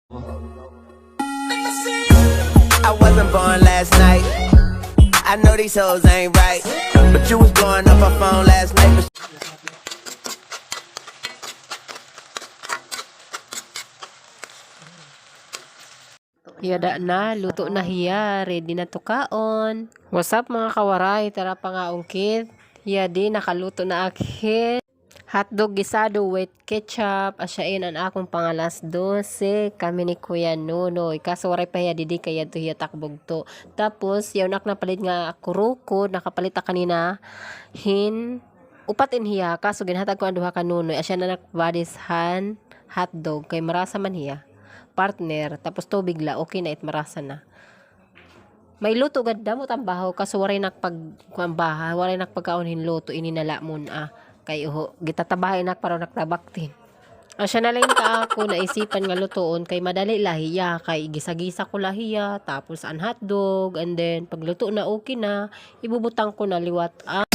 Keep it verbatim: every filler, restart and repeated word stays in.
I wasn't born last night. I know these hoes ain't right, but you was blowing up her phone last night. Yada na, luto na hiya. Ready na to kaon. What's up, mga kawaray? Tara pangaon kit. Yadi, nakaluto na ak hin hotdog guisado with ketchup. Asya in an akon pangalas dose. Kami ni Kuya Nonoy. Kaso waray pa hiya didi kay yadto hiya tak bugto. Tapos, yaon ak napalit nga kurukod. Nakapalit ak kanina hin upat in hiya, kaso ginhatag ko an duha kan Nonoy. Asya na nakbadis han hotdog, kay marasa man hiya. Partner, tapos tubig la, okay na it marasa na. May luto gad, damo it an bahaw, kaso waray nak pag-, kuan baha, waray nak pagkaon hin luto, ini na la mun-a. Kay uho, gitatabaha inak para nak tabaktin. Asya na la ini ka ako naisipan nga lutoon kay madali la hiya, kay gisa-gisa ko la hiya, tapos an hotdog, and then pagluto na okay na, ibubutang ko na liwat an